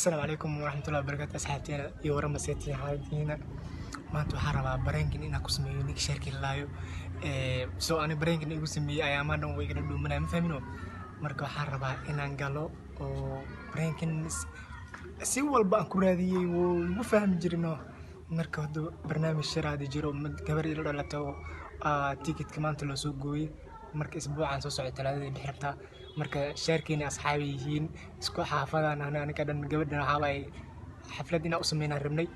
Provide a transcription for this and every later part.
Asalaamu calaykum waraxmatullahi wabarakaatu. Asxaabteena iyo warama, seetiin xaaladiina? Maanta waxaan rabaa prank-in inaan ku sameeyo ninka sheerkii laayo. Soo ani prank-in igu sameeyey ayaamaan dhan way igala dhuumanaya, ma fahmino. Marka waxaan rabaa inaan galo oo prank-in si walba aan ku raadiyey, wuu igu fahmi jirino. Marka hadda barnaamij sharaadi jiro, mid gabar ila dhalato oo tikitka maanta loo soo gooyey. Marka isbuucan soo socda Talaadadii bixi rabtaa. Marka sheerkiina asxaabi yihiin, isku xaafadaan aniga dhan. Gabadhan waxaa waaye xaflad inaan u sameynaan rabnay.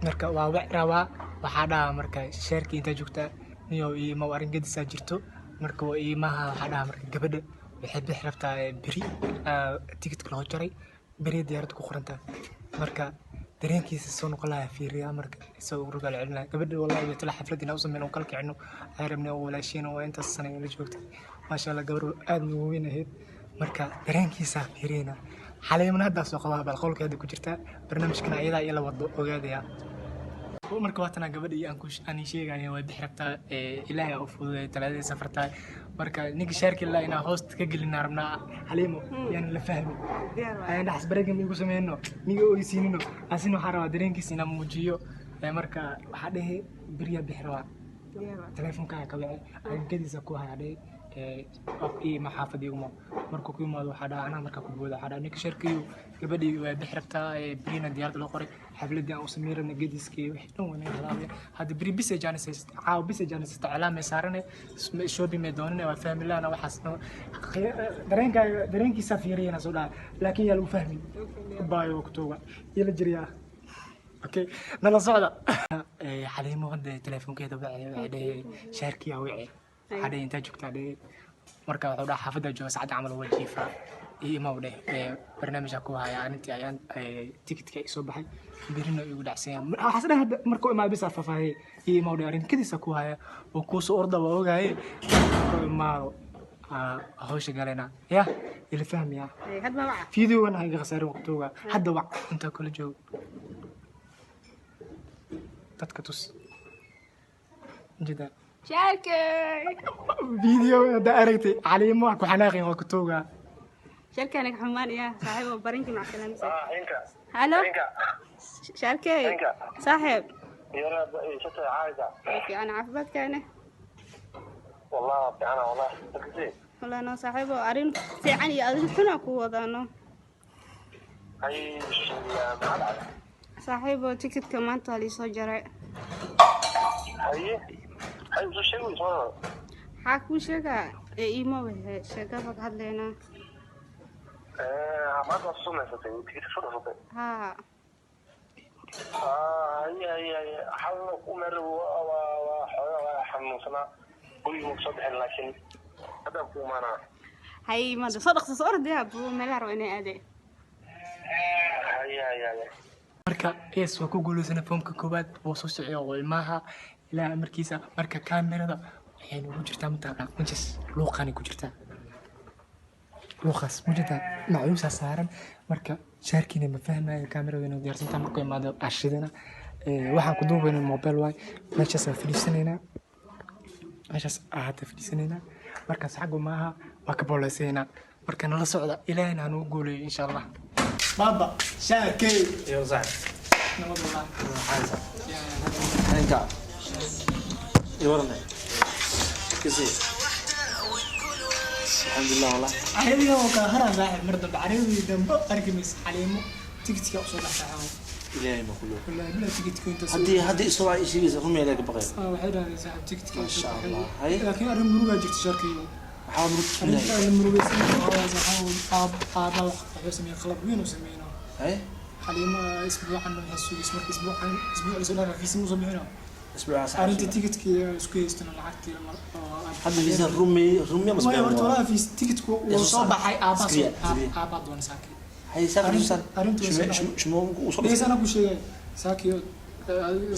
Marka waa wic rabaa, waxaa dhahaa marka sheerkii intaa joogtaa niyo iima arrin gedisaa jirto. Marka waa iimaha, waxaa dhahaa marka gabadha waxay bixi rabtaa beri, tikitka loo jaray beri, diyaaradda ku qorantaa. Marka dareenkiisa soo noqon lahaa fiiriyaa. Marka isagoo rogaal celinaya gabadha, wallahi way tala xaflad inaan u sameyno oo kala kicino ayaan rabnay, oo walaashiina waa intaas sana la joogtay, maasha Allah, gabar aad u weyn ahayd. Marka dareenkiisa fiiriyana. Xaliimana haddaa soo qabaa, bal qolkeeda ku jirtaa, barnaamijkana ayadaa ila wado ogaadaya. Marka waatana gabadha iyo aan sheegaya way bixi rabtaa, Ilaahay u fududeey, Talaadadii safartaa. Marka ninka shaarki la inaan hoosta ka gelinaa rabnaa. Xaliimo yaan la fahmi ayaan dhaxas prank-ga igu sameyno, miga oysiinino asina. Waxaan rabaa dareenkiisa inaan muujiyo. Marka waxaa dhehe beriyaa bixi rabaa, teleefonkaaga ka wici, argagadiisa ku haya dhehe ima xaafad iguma. Markuu ku yimaado waxaa dhaha anaa markaa ku booda, waxaa dhaha ninka sharkiyo gabadhii waa bixi rabtaa, berina diyaaradda loo qoray, xafladii aan u sameyn rabnay, gediskii wixii dhan waa naga halaabaya. Hadda beri bis ay jaanis haysata, caawa bis ay jaanis haysata, cilaamay saarane, shopping may doonane, waa fahmi laana waxaas. Dareenkaaga dareenkiisaa fiiriyana soo dhaha, laakiin yaa lagu fahmin baayo kutooga ila jiriyaa. Okay, nala socda. Xaliimo hadda teleefonkeeda wici, waxay dhehe shaarkiyaa wici, waxaa dhehe intaa joogtaa dhehe. Marka wuxuu dhaha xaafadda jooga, saacadda camal waa jiifaa, iyo imaw dheh, barnaamijaa ku haya. Arrintii ayaan tikitka soo baxay, berina igu dhacsan yahay. Waxaas dhan hadda markuu imaado bisa faahfaahiyey. Iyo imaw dheh, arrin kadiisa ku haya oo kuusoo orda, waa ogaaye. Markuu imaado hawsha galena ya ila fahmiya. Had ma waca? Videogan ha iga khasaarin waqtooga. Hadda wac, intaa kula joogo dadka tus jida. Sharkey. Video hadda aragtay, Caliimo wax ku xanaaqin, waa ku toogaa. Sharkey, anaga xumaan ya saaxiib oo barinki mac salaamisa. Inka. Halo. Inka. Sharkey. Inka. Saaxiib. Yara shata caayda. Fiican, caafimaadkaana? Wallah fiicana, wallah dadkasi. Wallah no saaxiib oo arrin fiican iyo arrin xun aan ku wadaano. Hay, bismillah, maxaa dhacay? Saaxiib oo tikitka maanta waa liisoo jaray. Haye, hay, usoo sheegi weyso marnaba? Maxaa kuu sheegaa ee iimo wehe sheekada ka hadlaynaa. Maanta waa soo samaysatay tikidka, soo dhasatay? Haa. Haye haye haye, xalna ku meer waa xoogaa waa xanuunsanaa, guriga ma soo bixin, laakiin haddaan ku imaanaa. Hay, maada soo dhaqso, soo ordaya buu meelaha rabo inay aadee. Haye haye haye. Marka es waa ku guuleysanay foomka koowaad, wuu soo socday oo ilmaha ilaa markiisa. Marka kaamirada waxay noogu jirtaa mataqaanaa majas luuqanay ku jirtaa, luuqaas mujirtaa macuusaa saaran. Marka shaarkiina ma fahmayo kaamirada inuu diyaarsantaa. Markuu imaado ashidana waxaan ku duubayna mobile waay. Meeshaas aa fadhiisanaynaa, meeshaas aa hadda fadhiisanaynaa. Markaas xaggu maaha, waa ka booleysaynaa. Marka nala socda, Ilaahina hanugu guuleeyo insha Allah. Baaba shaarkey. Iyo saaxib. Nabad wallah. Inka. Iyo waran. Kisi. Alxamdulillah wallah. Carabiga oo kala haraa saaxib, mar dambe carabigii dambe arki maysa. Xaliimo tikitka usoo dhaxsaaxo. Ilaahay ma kullu. Wallahi bila tikitka inta Haddii isoo ay sheegaysa rumay ilaahay ka baqay. Waxay dhahdeen saaxib tikitka. Masha Allah. Hay. Laakiin arrin murugaa jirta, sharkiyo. Waxaa murug. Arrinta la murugaysan waxaa aab aaba wuxuu sameeyey qalab weyn uu sameeyey. Hay. Xaliimo isbuucan waxay sugaysa, marka isbuucan isbuuc lasoo dhaafay fiisa ma soo bixino. Isbuuca saaxib. Arrinta tikitkii isku haystana lacagtii Hadda visa rumay rumay mas. Maya, horta walaa fiis tikitku wuu soo baxay, aabaa Iskriya, iskriya. Aabaa doona saakay. Hay saaxib saan. Arrintu way soo dhacday. Shumo u soo. Dhegeys, anaa ku sheegay saakiyo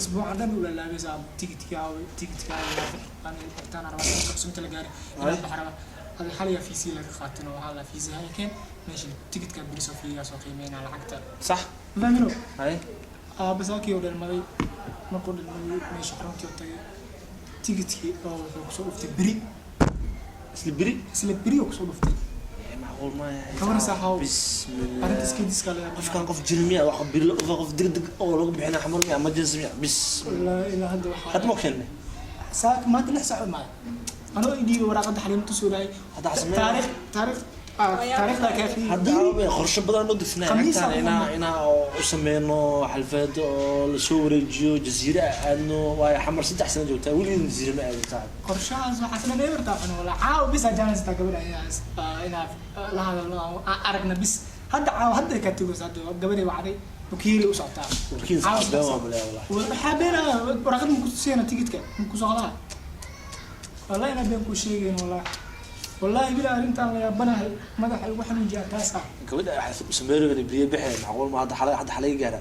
isbuucan dhan u laalaabaysa tikitkii aaway, tikitkii aaway, aan intaan rabaa qabso inta la gaaray inaan bax rabaa. Adi xaliyaa fiisii laga qaatin oo waxaa la fiisi halkeen meesha tikitkaa beri soo fiiriyaa, soo qiimeynaa lacagta. Sax. Fahmino? Hay. Aaba saakii oo dhalmaday, markuu dhalmaday meesha xaruntii oo tagay, tikitkii oo wuxuu kusoo dhuftay beri. Isla beri. Isla beri oo kusoo dhuftay. Macquul. Macquul ma yahay. Kawana saaxaw. Bismillah. Arrinta iskidiska la yaabana. Qofkan qof jirmiya wax birlo qof degdeg oo lagu bixina xamar miya emergency miya bismillah. Wallaahi ilaa hadda waxaa Hadda ma keenay. Saak maanta 6 saac maayo anoo i dhiibay waraaqada Xaliimo tusuulahay. Hadda xasameyn. Taariikh taariikhda kaafi. Hadda aabe qorshe badan oo degsanaa Khamiis agtaan aan inaa inaa oo u sameyno xalfad oo lasoo wareejiyo jasiira aadno, waayo xamar 3 sano joogtaa, weligeed jasiira ma aadin saaxib. Qorshahaas waxaa dhan ebertaa xun wala caawa bis ajaanaysataa gabadha inaa la hadalno aan aragna bis hadda caawa hadda ka tegaysa. Hadda gabadhay wacday, wakiilay u socotaa. Wakiil Caawa sax been waa malaya wallahi. Waxaa beenaa waraaqad ma kutusayna, tigidka ma kusoo qadaa. Wallahi inaa been kuu sheegayn, wallahi wallahi bila arrintaan la yaabanahay, madaxa igu xanuunjiyaa taas ah. Gabadha xalfad u sameynayna biyo bixeen, macquul ma hadda xalay, hadda xalay gaara.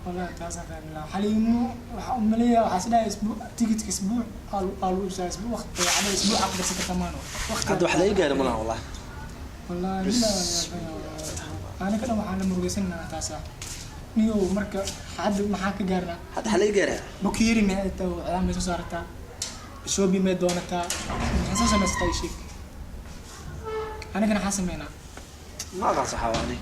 Wallahi taasaan fahmi lahaa. Xaliimo waxaa u maleeyaa, waxaa isdhahay isbuuc tigidka, isbuuc aa lagu ibsaa, isbuuc waqti yacni isbuuc aa ku darsan kartaa maano waqti. Hadda wax laga gaara malaha wallahi. Wallahi Bis. bila waan yaabanahay, aniga dhan waxaan la murugaysanaa taas ah niyow. Marka hadda maxaa ka gaarnaa? Hadda xalay gaara. Bukiiri maxay tahay? Calaam may soo saartaa, shopping may doonataa, maxay soo samaysataa? Ii sheeg, anigana maxaa sameynaa? Ma aqaan saxaaba ani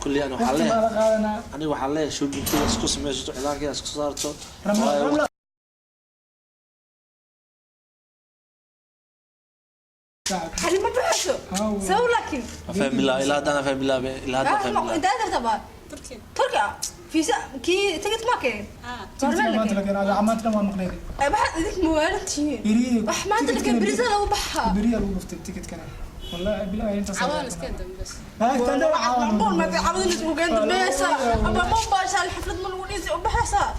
kulli ana waxaa Waqti baa leeyahay la qaadanaa. Aniga waxaa leeyahay shoppingkeeda isku samaysato, cilaankeeda isku saarto. Ramla Waayo ramla. Xalimo baxayso. Saw laakiin. Fahmi laa ilaa haddana, fahmi laa ilaa hadda, fahmi laa. Inta aad rabtaa Turkiya. Turkiya fiisa kii ticket ma keenin? Tigidka maanta la keenaa, maanta dhan waa maqneyd. Maxaad idink mawaalantihiin? Beriyi. Wax maanta la keen, berisa lagu baxaa. Beriya lagu dhuftay tikidkana, wallahi bilahi intaas. Cawaan iska dambas. Macquul ma fi cawdin isku geen dambaysa ama ma baasha xaflad ma lagu dhiisi u baxaysaa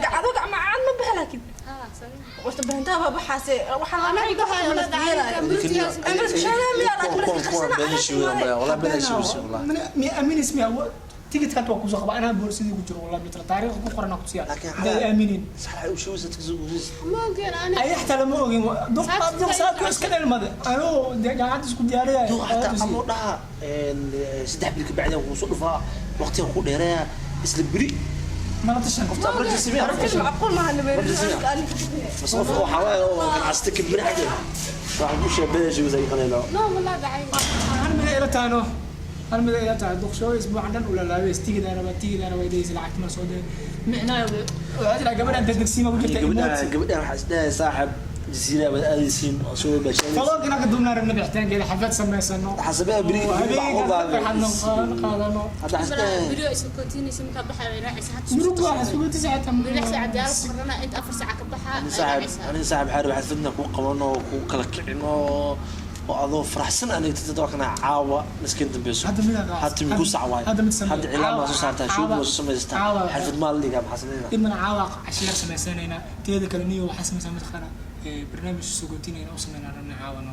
gacado gacma cad ma baxa laakiin warta beentaa baa baxaase waxaa la Mi aaminis miya? Tigidka waa kusoo qaba anaa boorsadii ku jiro, wallahi mitra taariikhda ku qoran ku tusiyaa haday aaminin. Ay xataa lama ogin duq saako iska dhalmada anuu gacanta isku diyaariyay. Xataa amoo dhaha 3 bil ka bacdi kuu soo dhufaa, waqtiga ku dheereeya isla beri. Mala tashan. Qofta emergency miya? Macquul maaha. Bas qofka waxaa waaye oo ganacsata kabiri xaggeeda waxaa ku sheebeeya sheegaysa ay qalaylo. No, والله بعيد. Hal mid ila taano, hal mid ila tahay duqsho isbuucan dhan ula laabay tigid aan rabaa, tigid aan rabaa idaysa lacagta ma soo diray micnaa waxaa jira gabadhan degdegsiima ku jirta. Gabadha gabadha waxaa isdhahay saaxib jasiira wada aadaysiin oo soo baashaadaysiin. Falooga inaan ka duubnaa rabna bixitaankeeda, xaflad samaysano. Xasabada beri oo habeenka farxadno qaadano. Hadda xasabada Video isu continue marka baxay way raacaysa hadda. Murug waa xasuugatisa xataa. 6 saac diyaar qorana inta 4 saac ka baxa. Ani saaxib, ani saaxib xaar waxaad fidna ku qabano ku kala kicino oo adoo faraxsan aniga tadada waa kana caawa miskiin dambeyso. Hadda mid aqaas. Hadda miku sac waay. Hadda mid samee. Hadda cilaan baa soo saartaa, shuub baa soo samaystaa. Caawa. Xalfad maal dhigaa maxaa sameynaa? Dibna caawa cashiir samaysanaynaa. Teeda kale niyo waxaa samaysaa mataqaana barnaamij sugootinayna u sameynaa rabna caawano.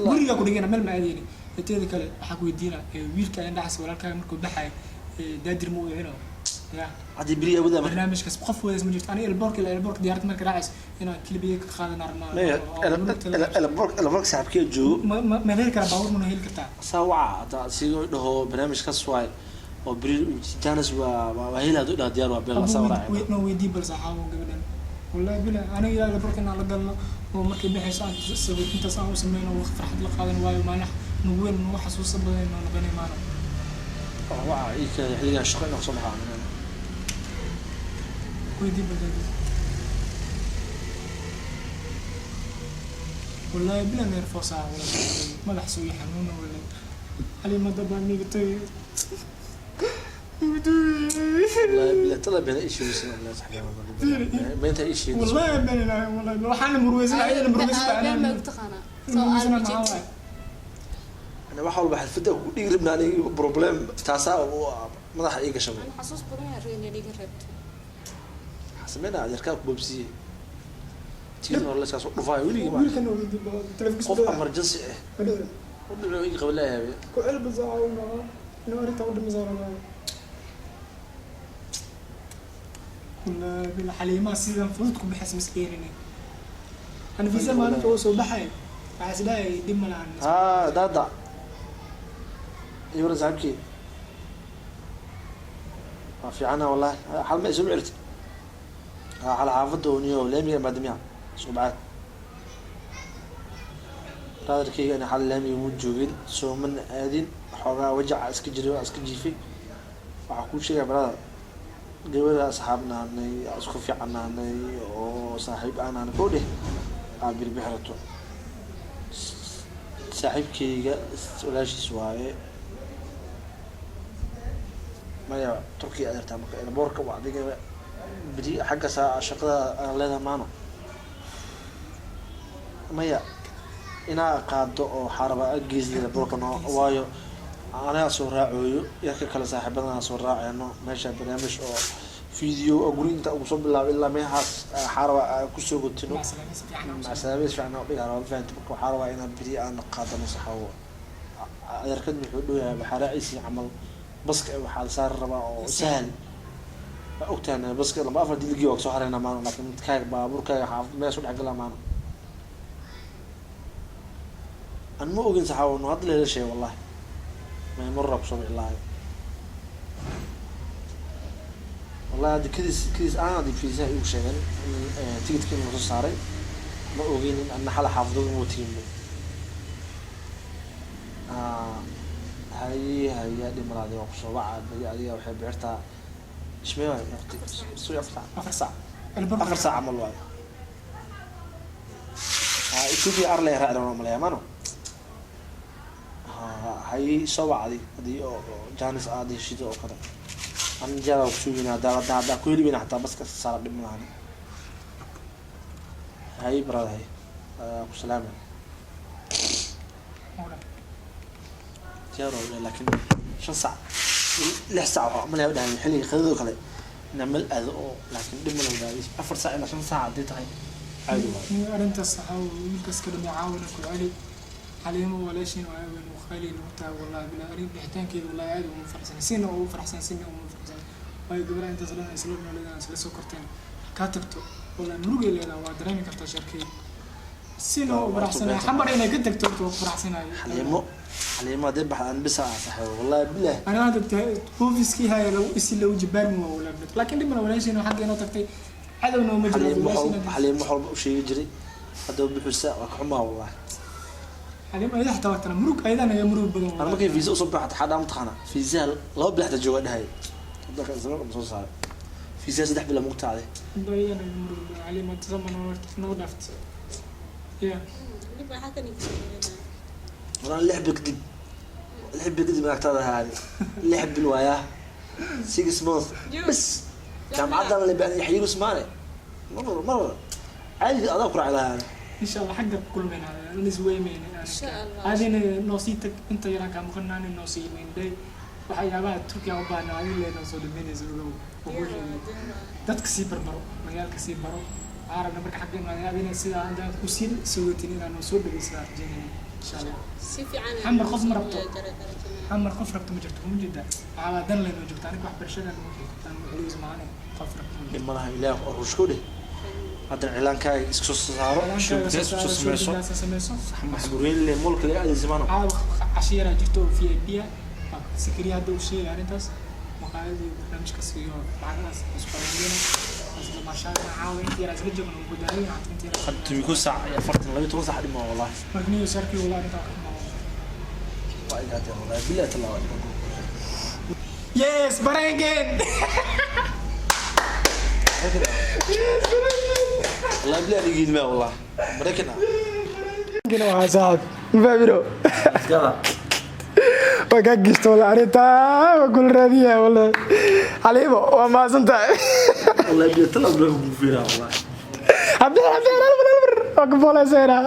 Guriga ku dhigana meel ma aadeyni. Teeda kale waxaa ku weydiina wiilka indhaxas walaalkaaga markuu baxay daadir ma u cino ya? Haddii beriya wadaa marka. Barnaamijkaas qof wadaas ma jirto. Aniga elboorka ila elboorka diyaarad marka raacays inaan kilibiga ka qaadan rabnaa. Elbork saaxibkee joogo. Ma heli karaa baabuur? Mana heli kartaa? Saa waca hadda sigoo dhaho barnaamijkaas waay oo beri janis waa waa heli hadduu dhaho diyaar waa beel saa waraaci. No weydii bal saxaabo gabadhan, wallahi bila aniga ilaa elboorka inaan la galno oo markay baxayso aan sawir intaas aan u sameyno, waqti farxad la qaadan waayo maalin nagu weyn nagu xasuusa badan noo noqonay maano. Waca ii keenay xilligan shaqo inaan kusoo baxaa. Weydii bal gabadhan, wallahi bila neerfoosaa, wallahi madax soo ii xanuuna, wallahi xaliimada baa nigatay. والله بالله طلع بين ايش يوصل والله صاحبي بينتها ايش. والله بين والله waxaan murugaysan ayadana murugaysan. Been ma taqaana. Soo murugaysan aad maxaa waaye? انا waxa walba xalfada ku dhigi rabnaa aniga problem taasaa madaxa ii gashay. Ana xasuus badan ayaa reer inay iga reebto. Xasamena adeerkaa ku bobsiye tiid hore la soo dhufaayo weligii ma wiilkan weydii telefonkiisa. Qof emergency ah u dhico ii qaba leeyahay. Ku cilbi saaca maa inuu arrinta u dhimisaa rabaa. Wallahi bil xaliimaha sidan fudud ku bixis maskeenini ana fiisa maalinta uu soo baxay waxaa is dhahay dhib ma lahan. ها دادا يورا صاحبكي ما في عنا والله حال ما اسمع عرفت على حافظه ونيو لامي بعد ميا سبعات. Brotherkeyga ana xal laamiga mu joogin, soo mana aadin, xoogaa wajaca iska jiray, waa iska jiifay. Waxaa kuu sheegaya brother, gabadha asxaab nahanay, isku fiican nahanay oo saaxiib aan nahanay, koo dheh aa birbixi rabto. Saaxiibkeyga walaashiis waaye. Maya, Turkiya aad rabtaa marka airportka waa adiga beri xagga saa shaqada aan leedahay maano. Maya, inaa qaado oo waxaa rabaa aggeys airportka noo, waayo anagaa soo raacooyo, yarka kale saaxiibadana soo raaceyno meesha barnaamij oo video oo guri inta ugu soo bilaabo ilaa meeshaas waxaa rabaa aan kusoo gotino. Macsalaameyn si fiican. Macsalaameyn si fiican oo dhigaa rabaa, fahanti? Marka waxaa rabaa inaan beri aan qaadano saxaawo. Adeerkad wuxuu dhow yahay, waxaa raaciisii camal baska, waxaa la saari rabaa oo sahal. Waa ogtahay baska laba afar dilgii waa kasoo harayna maano, laakiin midkaaga baabuurkaaga xaafad meesha u dhex galaa maano. An ma ogin saxaawo, no hadda lela sheegay wallahi may marra kusoo bixi lahayo wallahi. Hadda kadis kadis aan hadda fiisaha igu sheegeen in ticketka in lasoo saaray, ma ogin in anna xala xaafadooda ma tegin. Haye haye, dhimalaadi waa kusoo waca badi. Adiga waxay bixirtaa ishmee waay waqti soo 4 saac, 4 saac, 4 saac camal waayo. Ethiopia Airline raaci doona malaya mano. Hay, soo wacdi hadii oo jaanis aad heshido oo kale, an jaa kusugina hadaa hadaa hadaa ku heli weyna xataa baska saara, dhib malahan. Hay brother, hay, ku salaamay. Diyaar waa, laakiin 5 saac, 6 saac waxaa malaya dhahay xilliga qadada kale inaan meel aado oo, laakiin dhib ma laha. 4 saac ilaa 5 saac haddii tahay caadi waayo. Nin arrintaas waxaa wiilkaas ka dhamay caawina ku celi. Xaliimo walaashiin oo aawen u qaali lagu tahay wallahi bilaa. Arrin bixitaankeeda wallahi aad uma faraxsan, sina ugu faraxsan, sina uma faraxsan, waayo gabadha intaas dhan isla nooleedaan, isla soo korteen, kaa tagto wallahi murugay leedahay, waa dareemi kartaa sharkii. Sina ugu faraxsanahay xamar inay ka tagto, horta waa ku faraxsanahay. Xaliimo, Xaliimo haddii baxda aan bisa ah saxiibo wallahi bilah. Aniga hadda ofiskii haya lagu isi lagu jibaarmi waa wallahi, laakiin dhib male, walaashiin xagga inoo tagtay, cadowna uma jiro. Xaliimo walaashiin Xaliimo wax walba u sheegi jiray, haddaba buxusa waa ka xumaa wallahi. Xaliimo ayada xataa waa tana murug, ayadana ayaa murug badan. Ana markay fiisa usoo baxata xadhaa mataqaana fiisaha 2 bil xataa jooga dhahay, hadda zaman soo saaray fiisaha 3 bil mugu tacday. Ayadana ayaa murug badan. Xaliimo zaman noo dhaaftay ya. Dhib waxaa kan igu soo dhaweynaya. Walaan 6 bil kadib, 6 bil kadib agtaada ahaadi, 6 bil waayaa, 6 months bas. Jaamacaddan le baan yaxyiru maane mar mar caadi adaa ku raaci lahaa. Insha Allah xagga ku kulmayna, aan isweymayna. Insha Allah. Adina noo sii tag inta yaraan kaa maqanaani, noo sii weynday waxyaabaha Turkiya u baahna adi lee noo soo dhameynaysa ogow. Diyaar waa, diyaar waa. Dadka sii barbaro, magaalka sii baro. Waxaan rabnaa marka xagga imaadeen adina sidaa hadda kusii sugatin inaa noo soo dhaweysa rajaynayna insha Allah. Si fiican. Xamar qof ma rabto. Jara. Xamar qof rabto ma jirto, kuma jeedaa, waxaa dan leynoo joogta aniga waxbarashadan aan xiligiis maahane qof rabto ma jirto. Dhib malaha, ilaah oo rushko dheh, haddana cilaankaaga iska soo saaro, shoogtaas soo sameyso. Shoppingkaas sameyso. Maxbuurweyn le moolka laga aadaysa maano. Caawa cashiyaraa jirto oo VIP ah. Sikriya hadda uu sheegay arrintaas maqaayadii barnaamijkaas iyo lacagahaas isku qabanayna isla maashaana caawa inta yaraa isla joogno ugu daayay inta yaraa. Hadda 11 saac iyo 42 saac dhima wallahi. Marka niyo sharkii wallahi arrintaa ka xumaa. Waa igaatee wallahi billahi talaa waa iga. Yes, barangeen. Wallahi billahi dhigiid ma wallahi Maraykan ah. Waa saaxib mafahmino. Gada. Waa kaa gishta wallahi, arrintaa waa kula raadiyaa wallahi. Xaliimo waa mahadsan tahay. Wallahi billahi talaa waa ku fiiraa wallahi. Habdar habdar albar albar waa ku booleyseynaa.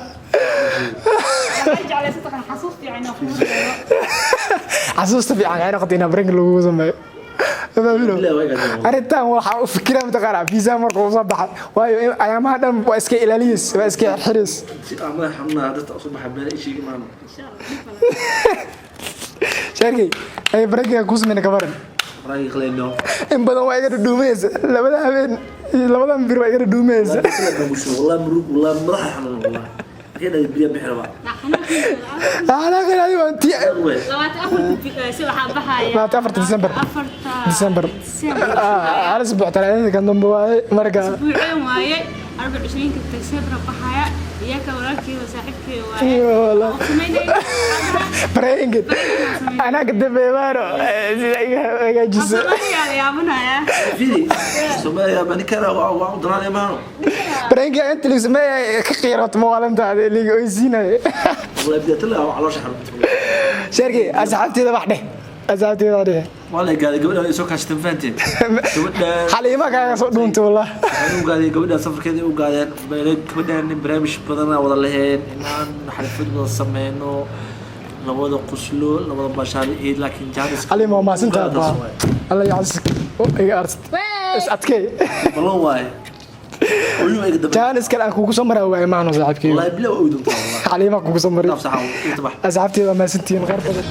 Waxay jeclaysan taqaan xasuus fiican inaa kugu reebo. Xasuusta fiican waxay noqotay inaa bareenka lagugu sameeyo, mafahmino. Billahi waa igaatee wallahi. Arrintan waxaa u fikiraa mataqaanaa fiisaha marka uu soo baxay, waayo ayaamaha dhan waa iska ilaaliyis, waa iska xirxiris. Si aan madax xanuunaa dadka usoo baxa been ii sheegi maano. Insha Allah, dhib malaha. Sharkey ay bareenka ku sameyna kabaran. Maraykan qaleyno. In badan waa iga dhudhuumaysa labada habeen iyo labadan bir waa iga dhudhuumaysa. Wallahi murug wallahi madaxa xanuun wallahi markay dhahay biya bixi rabaa. Xanaaqin adigo intii 24-ka si waxaa baxaya. 24 December. Afarta December. December. Hal isbuuc talaadada kan dambe waaye marka. Isbuuceen waaye. 24 December baxaya, iyaka walaalkeeda saaxiibkeeda waaye. Wallah. Oo sameynaya. Prank anaa ka dambeebaano sida iga hagaajiso. Soomaaliya la yaabanaya. Fidi Soomaaliya ma ninkana waa u danaanaya maano. Prank inta lagu sameeyay ka qiiroot maalintaada liga oysiinaya. Wallahi bidatala waa caloosha xanuunta. Sheerki, asxaabteeda wax dheh, asxaabteeda wax dheh. Waa la gaaday gabadhan ay soo kaashatan, fahanteen gabadhan. Xaliima kaaga soo dhuuntay wallah. Waxay u gaadeen gabadhan safarkeeda u gaadeen gabadhan barnaamij badan aan wada laheen inaan xalfad wada sameyno, labada quslo, labada bashaal eed, laakiin jaanis. Xaliima, waa mahadsantahay baa. Alla yacasik iga arst is adkee. Ballan waaye, oyuu iga dambe. Jaanis kale aan kugu soo maraa waay maano saaxiibkeyga. Wallahi bila waa oy doontaa wallahi. Xaliima kugu soo maray. Dhaaf saxaawo inta bax. Asxaabteeda waa mahadsantihiin, khayr badan.